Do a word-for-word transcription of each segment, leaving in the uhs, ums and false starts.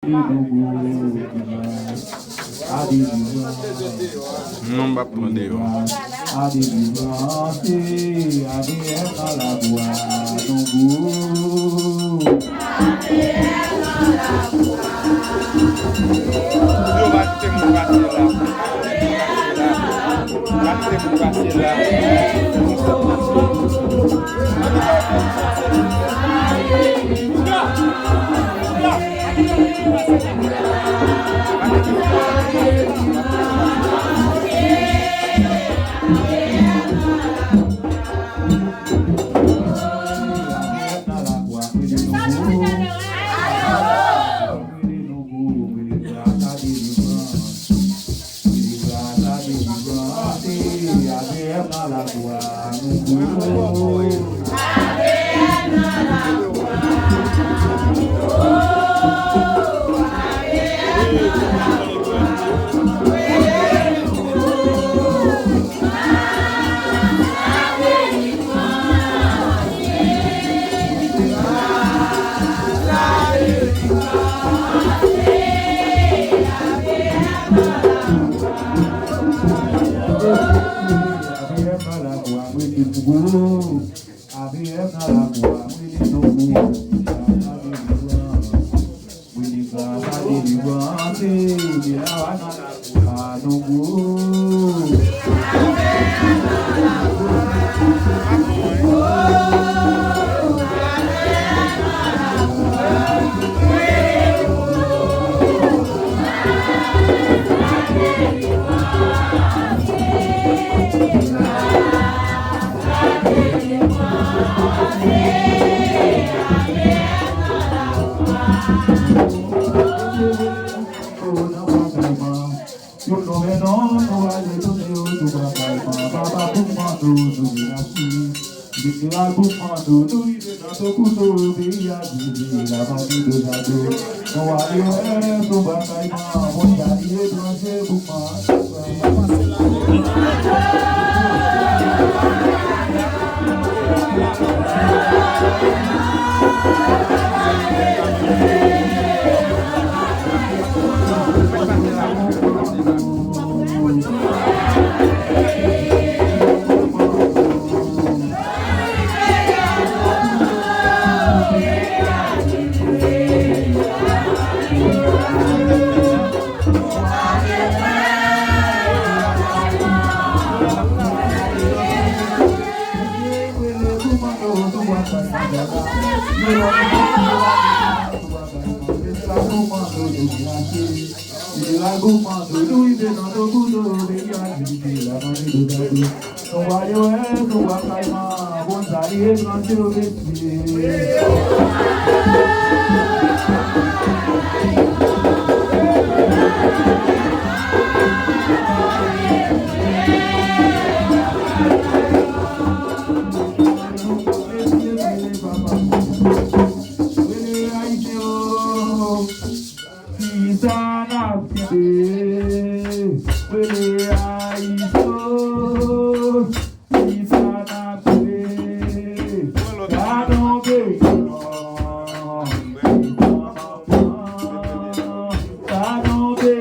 Non, m p ap pran deyò. Yo, pa kite moun pase la. Pa kite moun pase la. Yo nonmen non, nou ale tounen yo tou bagay man. Papa pou mando nou vin achi. Jeneral pou mando nou rive nan to kouto peyi a divi la mande de gado. Nou ale wè tou bagay man. Bon, sa li etranje pou man. Jeneral Boukman, nou rive nan to kouto peyi a divi la mande de gado. Nou ale wè tou bagay man. Bon, sa li etranje yo mesye. Mesye, mesye, papa. Rele Ayisyen, oh. Kisa n ap kenbe? Rele Ayisyen, kisa n ap kenbe? Sa tonbe. Sa tonbe.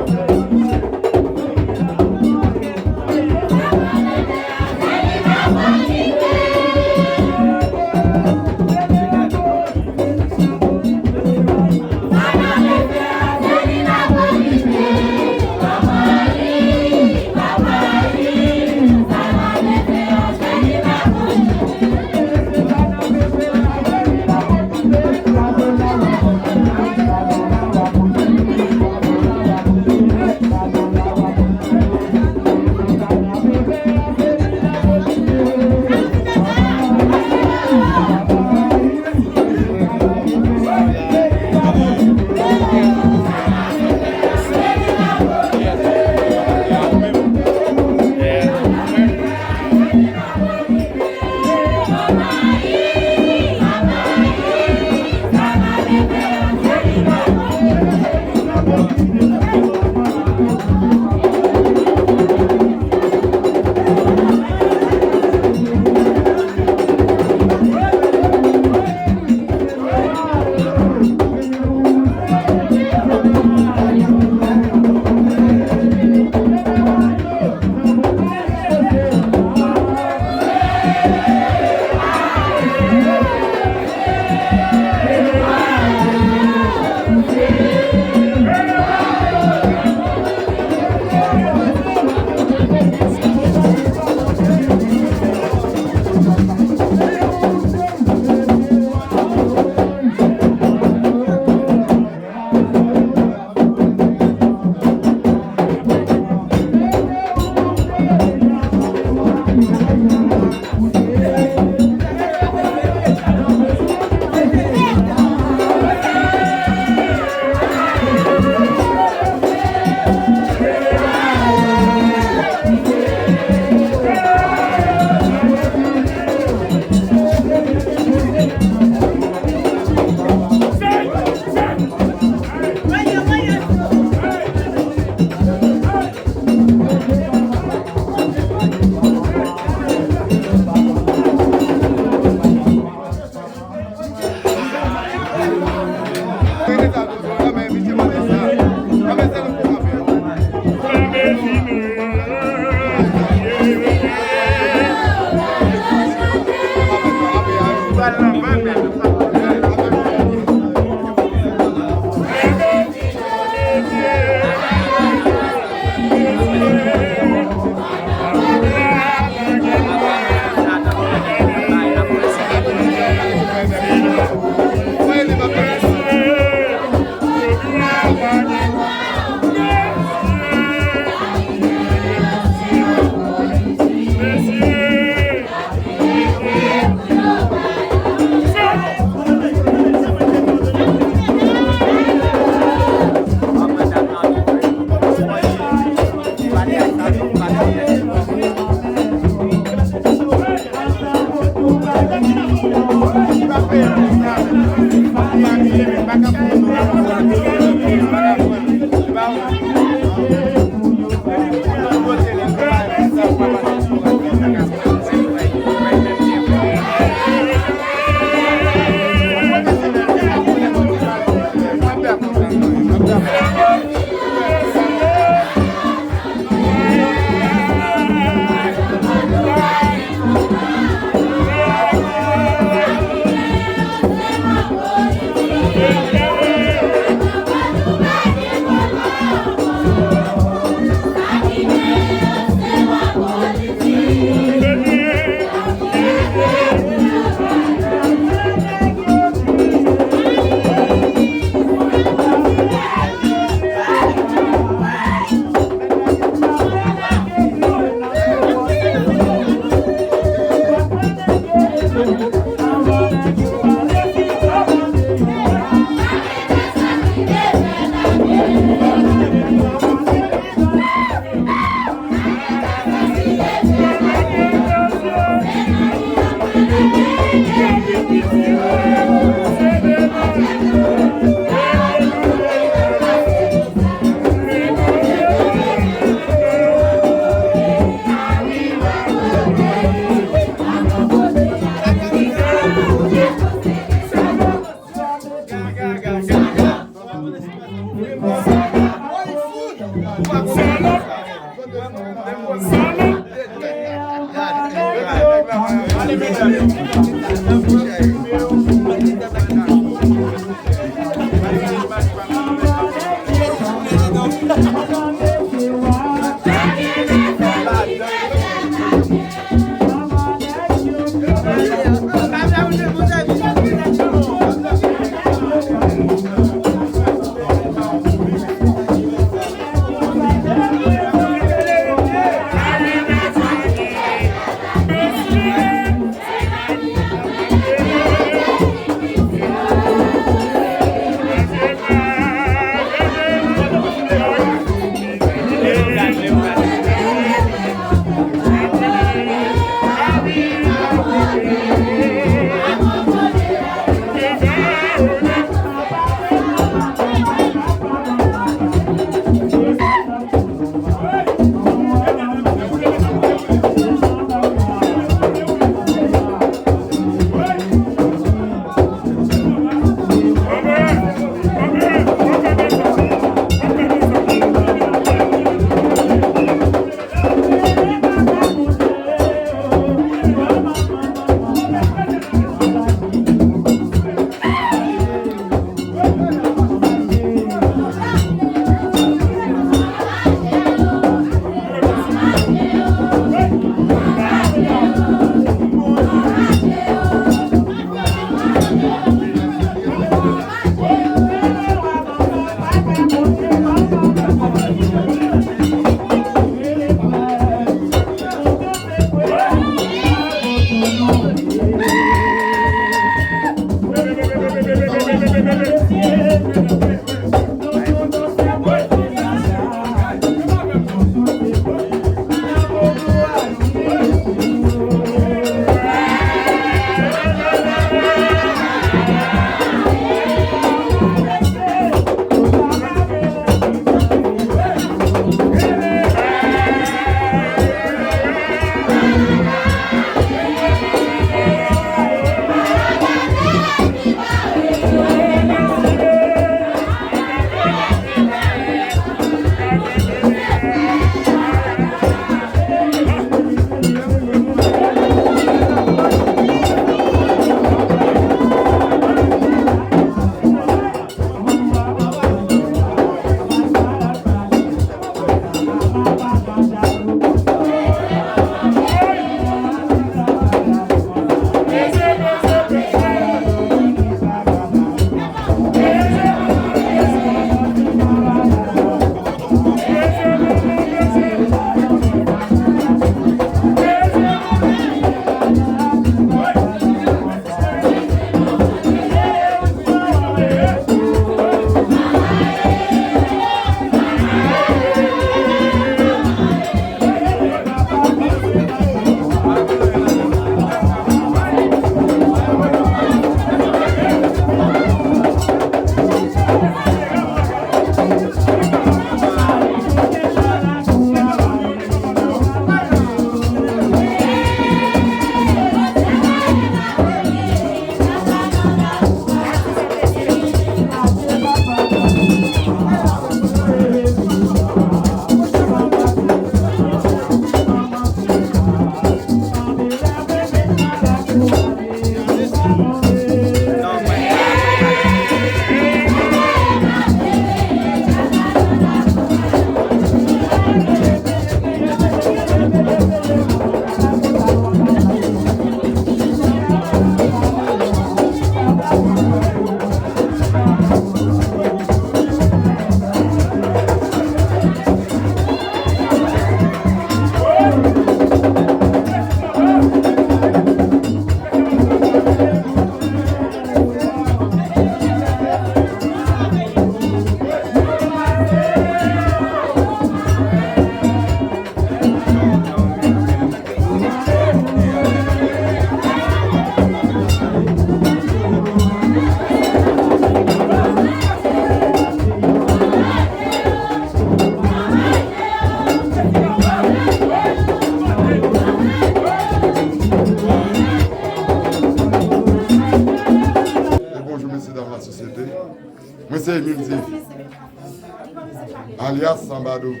Alyas Sanba Doggy.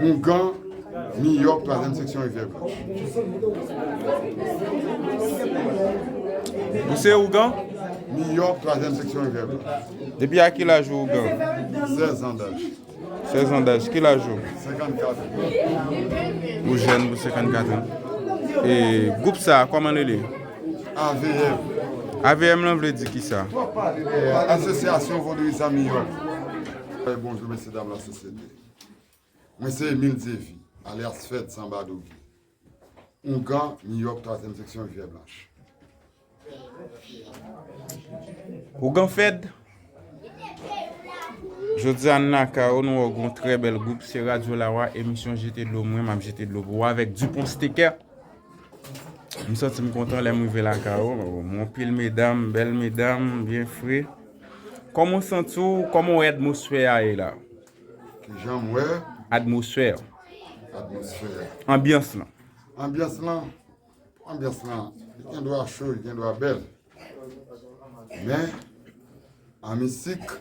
Ougan, Miyòk, twazyèm seksyon Rivyè Blanch. Ou se ougan? Miyòk, twazyèm seksyon Rivyè Blanch. Depi a ki laj ou ougan? Sèz an daj. Sèz an daj. Ki laj ou? Senkannkat. Ou jèn pou senkannkat an. E gwoup sa, kòman l rele? A V M. A V M lan vle di kisa? Asosyasyon Vodouyizan Miyòk. Bonjou, mesyedam lasosyete. Mwen se Emile Dieuvi, alyas Fed Sanba Doggy. Ougan, Miyòk, twazyèm seksyon Rivyè Blanch. Ougan Fed. Jodi a n lakay ou, nou wè w gen yon trè bèl gwoup, se Radyo Lawa, emisyon Jete Dlo, mwen, m ap jete dlo pou ou avèk Dupont Steker. M santi m kontan lè m rive lakay ou, m wè anpil medam, bèl medam, byen fre. Kòman w santi w, kòman w wè atmosfè a ye la? Kijan m wè? Atmosfè. Atmosfè. Anbyans lan. Anbyans lan, anbyans lan, li gen dwa cho, li gen dwa bèl. Men, an mistik,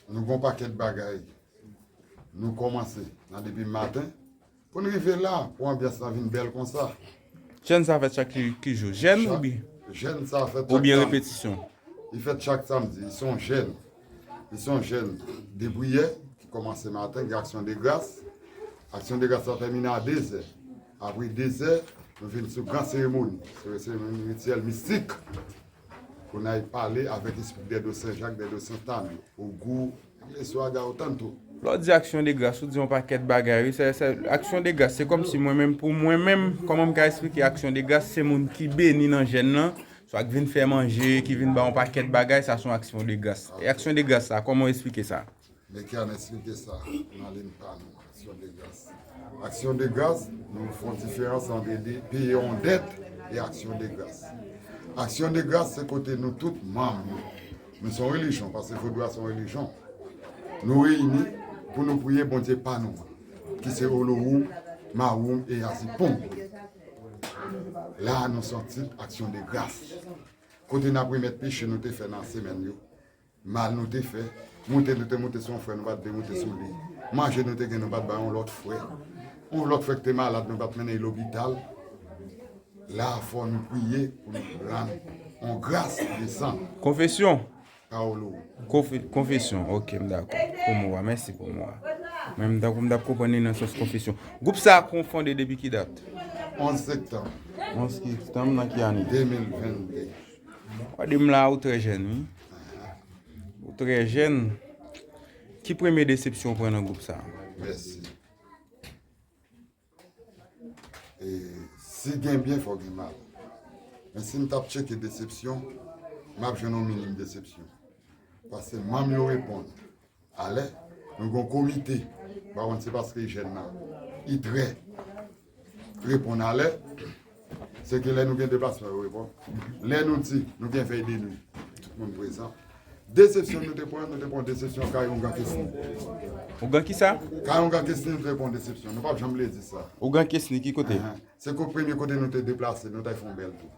nou gen yon pakèt bagay. Nou kòmanse nan depi maten, pou n rive la, pou anbyans lan vin bèl konsa. Jèn sa fèt chak ki, ki jou? Jèn oubyen? Jèn sa fèt chak samdi. Oubyen repetisyon? Li fèt chak samdi. Li se yon jèn. Li se yon jèn debriyè ki kòmanse maten, gen aksyon de gras. Aksyon de gras la tèmine a dezè. Apre dezè, nou vin sou gran seremoni. Se seremoni rityèl mistik. Pou n al pale avèk espri dèdo Sen Jak, dèdo Sentàn yo. Ogou, leswaga, otanto. Lè w di aksyon de gras, ou di yon pakèt bagay, wi. Se, se, aksyon de gras, se kòmsi mwen menm, pou mwen menm, kòman m ka esplike aksyon de gras? Se moun ki beni nan jèn nan, swa ki vin fè manje, ki vin ba yon pakèt bagay, sa se yon aksyon de gras. E aksyon de gras sa, kòman w esplike sa? Men ki ann esplike sa nan liy pa nou, aksyon de gras. Aksyon de gras, nou fè yon diferans ant de peye yon dèt e aksyon de gras. Aksyon de gras, se kote nou tout manm yo. Nou se yon relijyon, paske vodou a se yon relijyon. Nou reyini pou nou priye Bondye pa nou an, ki se Olowoum, Mawoum e Azipong. La a, nou se yon tit aksyon de gras. Kote n ap remèt peche nou te fè nan semèn yo. Mal nou te fè, moute nou te moute sou yon frè, nou pa t vle moute sou li. Manje nou te gen, nou pa t bay yon lòt frè. Yon lòt frè ki te malad, nou pa t mennen l lopital. La a, fò nou priye pou nou rann yon gras desann. Konfesyon. Paolo. Konfe-, konfesyon. Ok, m dakò. Pou mo a, mèsi pou mo a. Men m dakò, m t ap konprann li nan sans konfesyon. Gwoup sa a konn fonde depi ki dat? Onz septanm. Onz septanm nan ki ane? De mil vennde. Gade m la, ou trè jèn, wi. Ou trè jèn. Ki premye desepsyon w pran nan gwoup sa a? Mèsi. E, si gen byen, fò gen mal. Men si m t ap tcheke desepsyon, m ap jwenn yon minim desepsyon. Paske manm yo reponn alè, nou gen yon komite, m pa konn se paske jèn nan, li trè reponn alè, se ke lè nou gen deplasman, yo reponn. Lè nou di, nou gen vèy de nwi, tout moun prezan. Desepsyon nou te pran, nou te pran desepsyon kay Ougan Kesni. Ougan kisa? Kay Ougan Kesni, nou te pran desepsyon. Nou p ap janm bliye di sa. Ougan Kesni, ki kote? Ahan. Se kot premye kote nou te deplase, nou t al fè yon bèl tou.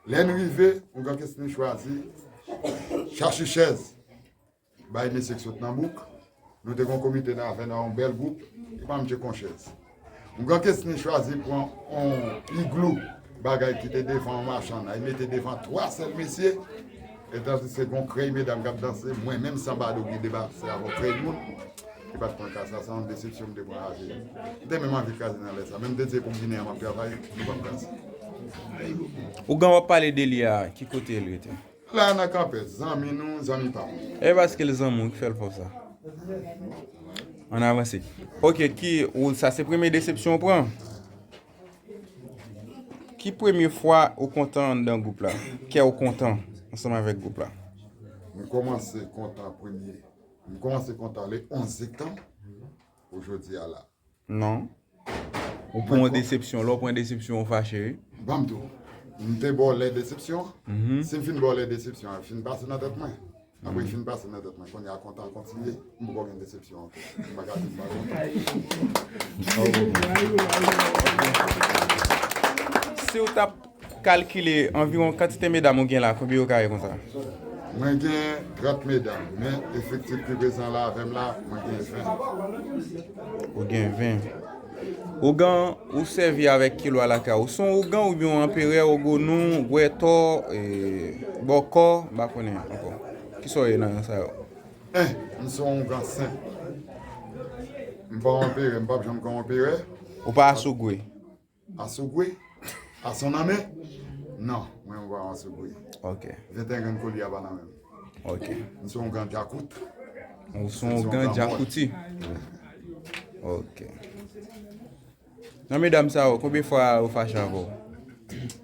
Lè n rive, Ougan Kesni chwazi chache chèz. Bay mesye k sot nan bouk. Nou te gen yon komite nan avè n, yon bèl gwoup, e pa m tcheke yon chèz. Ougan Kesni chwazi pran yon iglou, bagay ki te devan yon machann, ay mete devan twa sèl mesye, e tandiske gen yon krèy medam k ap danse, mwen menm Sanba Doggy debake avè yon krèy moun, e pa t pran ka sa, se yon desepsyon m te pran avè l. M te menm anvi kraze nan lè sa, men m te di pou m vini an m ap travay, nou p ap kraze. Ougan w ap pale de li a, ki kote l rete? La nan kanpè, zanmi nou, zanmi pa m. E paske l zanmi w ki fè l fè w sa. Ann avanse. Ok, ki, ou, sa se premye desepsyon w pran? Ki premye fwa ou kontan anndan gwoup la? Kè w kontan ansanm avèk gwoup la? M kòmanse kontan premye. M kòmanse kontan le onz septanm pou jodi a la. Non. Ou pran yon desepsyon. Lè w pran desepsyon, ou fache, wi. Ban m di w. M te ba w lè desepsyon an. Si m fin ba w lè desepsyon an, fin pase nan tèt mwen. Apre l fin pase nan tèt mwen. Kounye a kontan an kontinye. M poko gen desepsyon ankò. M pa ka di m pa kontan. Si w t ap kalkile anviwon kantite medam ou gen la, konbyen yo ka ye konsa? Mwen gen trant medam, men efektif ki prezan la avè m la, mwen gen ven. Ou gen ven. Ougan, ou sèvi avèk kilo a lakay ou. Ou se yon ougan oubyen yon anperè, ogonou, gwètò, e, bòkò, m pa konnen ankò. Kisa w ye nan sa yo? En, m se yon ougan sen. M pa yon anperè, m p ap janm ka yon anperè. Ou pa asogwe? Asogwe? Asonanmen? Non, mwen m pa yon asogwe. Ok. Venteyen grenn koli a pa nan men m. Ok. M se yon ougan djakout. Ou se yon ougan djakouti? Ok. Nan medam sa yo, konbyen fwa yo fache avè w?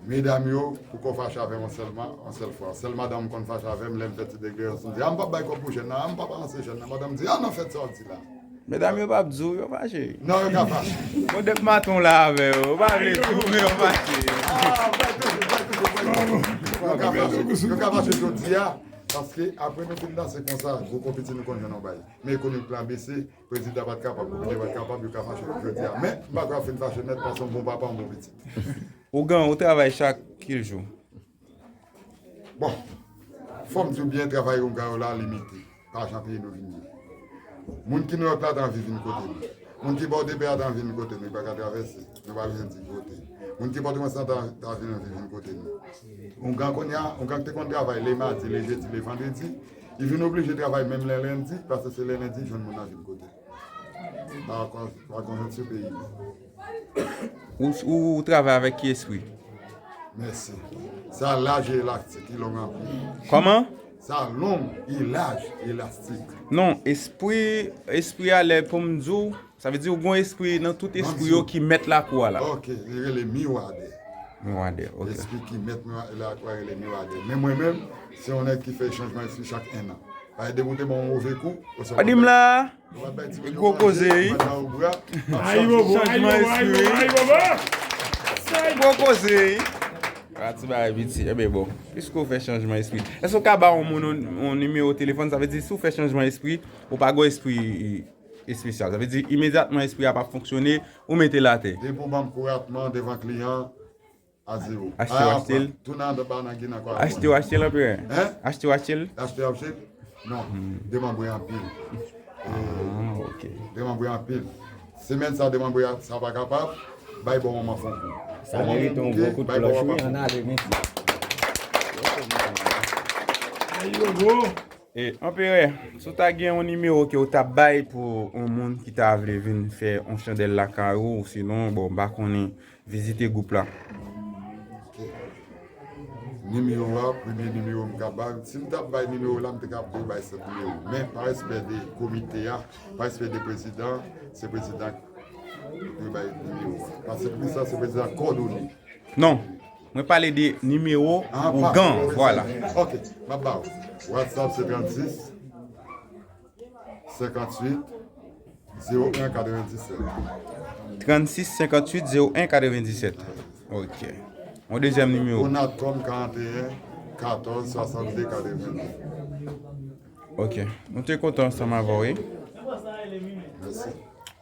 Medam yo poko fache avè m yon sèl ma-, yon sèl fwa. Sèl madanm m konn fache avè m lè m fè ti deklarasyon, m di, "A, m p ap bay kòb pou jèn nan, a, m p ap ranse jèn nan." Madanm m di, "A, nan fèt sa w di la." Medam yo p ap di w yo fache. Non, yo ka fache. Bon, dèk maten w la avè yo, yo pa vle di w, men yo fache. A, bay toujou, bay toujou, bay toujou. Yo ka fache, yo ka fache jodi a, paske apre nou fin danse konsa, gwo konpiti nou konn jwenn yon bay. Men ekonomik la bese, prezidan pa t kapab, gouvènè pa t kapab, yo ka fache jodi a. Men, m pa kwè y ap fin fache nèt, paske yon bon papa, yon bon pitit. Ougan, ou travay chak ki jou? Bon, fò m di w byen, travay ougan yo la limite. Pa jan peyi nou vin ye. Moun ki Nouyòk la ta anvi vin kote nou. Moun ki bò de pè a ta anvi vin kote nou, li pa ka travèse. Nou pa bezwen di kote. Moun ki Pòtoprens lan ta, ta vin anvi vin kote nou. Ougan kounye a, ougan ki te konn travay le madi, le jedi, le vandredi, li vin oblije travay menm lè lendi, paske se lè lendi jwenn moun nan vin kote l. Pa kon-, pa konjonkti peyi nou. Ou, ou, ou travay avèk ki espri? Mèsi. Sa laj e elastik, li long anpil. Kòman? Sa long, li laj, elastik. Non, espri, espri a lè pou m di w, sa vle di ou gon espri nan tout espri yo ki mèt lakou a la. Ok, li rele miwadè. Miwadè, ok. Espri ki mèt miwa-, lakou a rele miwadè. Men mwen menm, se yon nèg ki fè chanjman espri chak en an. Paske depi w te ban yon move kou, ou sa pa di m la. Gwo koze, wi. Ayibobo, ayibobo, ayibobo, ayibobo. Gwo koze, wi. A, ti bagay piti. Enben bon, piske w fè chanjman espri, èske w ka ba yon moun yon, yon nimewo telefòn? Sa vle di, si w fè chanjman espri, ou pa gen espri espesyal. Sa vle di, imedyatman espri a p ap fonksyone, ou mete l atè. Depi w ban m kou ratman devan kliyan, a zewo. Achte w achte l. Tounen anba nan gin ankò. Achte w achte l, anperè? Hein? Achte w achte l? Achte w achte l? Non. Demanbre anpil. Ah, ok. Demanbre anpil. Semèn sa, demanbre sa pa kapab, bay bon manman fon kou. Sa merite yon gwo kout klòch, wi, ann ale, mèsi. Ayibobo. E, anperè, si w ta gen yon nimewo ke w t ap bay pou yon moun ki ta vle vin fè yon chandèl lakay ou, sinon, bon, m pa konnen, vizite gwoup la. Ok. Nimewo a, premye nimewo m ka bay, si m t ap bay nimewo la, m te ka bay sèt nimewo. Men, pa respè de komite a, pa respè de prezidan, se prezidan ki dwe bay nimewo a. Paske pou sa, se prezidan kòdone. Non, mwen pale de nimewo ougan, vwala. Ok, m ap ba w. WhatsApp se trannsis, senkantuit, zewo en, katrevenndisèt. Trannsis, senkantuit, zewo en, katrevenndisèt. Ok. Yon dezyèm nimewo. Pou Natcom, karanteyen, katòz, swasannde, katrevenndis. Ok. Nou te kontan ansanm avè w, wi. Mèsi.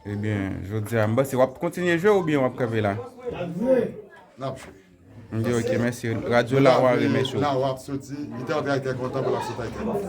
Ebyen, jodi a, m panse w ap kontinye jwe oubyen w ap kanpe la? N ap jwe. M di, ok, mèsi. Radyo Lawa remèsye w. Lawa ap soti, li te antre ak kè kontan pou l ap soti ak kè kontan.